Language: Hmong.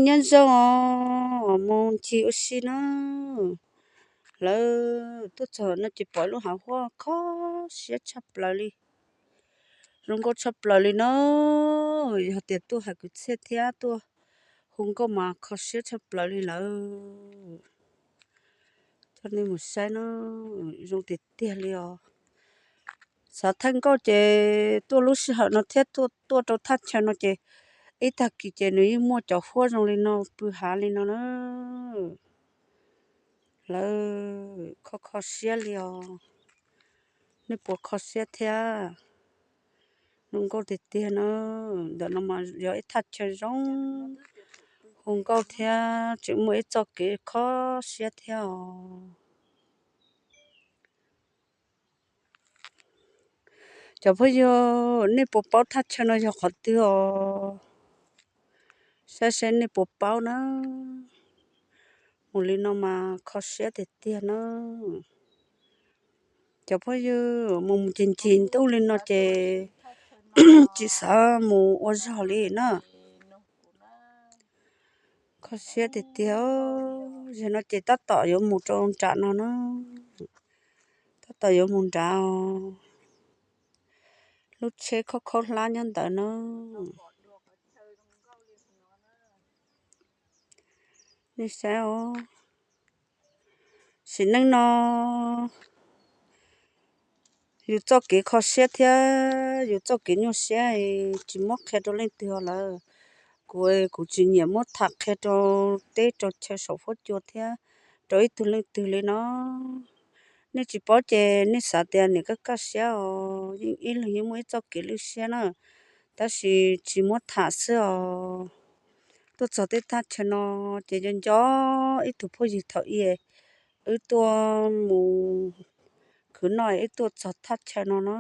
Nyob zoo os, mus ncig ua si na. Lawv tuaj txog no ces pom lub hav huab kho siab tshaj plaws li, zoo nkauj tshaj plaws li na. Yog tias tuaj hais kwv txhiaj thiab tuaj hu nkauj mas kho siab tshaj plaws li lawm. Coj nej mus saib na, zoo tiag tiag li os. Xav thaij nkauj ces tuaj lub sij hawm no thiab tuaj rau thaj chaw no ces ib tag kis ces nws yeej muaj cov huab zoo li no pw hav li no na. Lawv kho kho siab li os. Nej puas kho siab thiab? Zoo nkauj tiag tiag na. Ntawm no mas yog ib thaj chaw zoo, hu nkauj thiab tseem muaj ib txoj kev kho siab thiab os. Cov phooj ywg, nej puas paub thaj chaw no yog qhov twg os? Saib seb nej puas paub na. Mus li no mas kho siab tiag tiag na. Cov phooj ywg, mus mus ncig ncig ntuj li no ces tsis xav mus ua zog li na. Kho siab tiag tiag. Zaum no ces tab tom yuav mus rau nram no na. Tab tom yuav mus nrad. Lub tsheb khaub khaub hlab nyob ntawd na. Nej saib os, sim neej no yus txoj kev kho siab thiab yus txoj kev nyuaj siab tsis muab qhia rau leej twg lawm. Kuv, kuv tsis nyiam muab tham qhia rau teb rau chaw saum huab cua thiab rau ib tug leej twg li no. Nej tsis paub ces nej xav tias niam kaj kaj siab os, yeej ib leeg yeej muaj ib txoj kev lwj siab na. Tab sis tsis muab tham xwb os. Tuaj txog tej thaj chaw no ces nco nco ib tug phooj ywg thaum ub, wb tuaj mus khwv noj wb tuaj txog thaj chaw no na.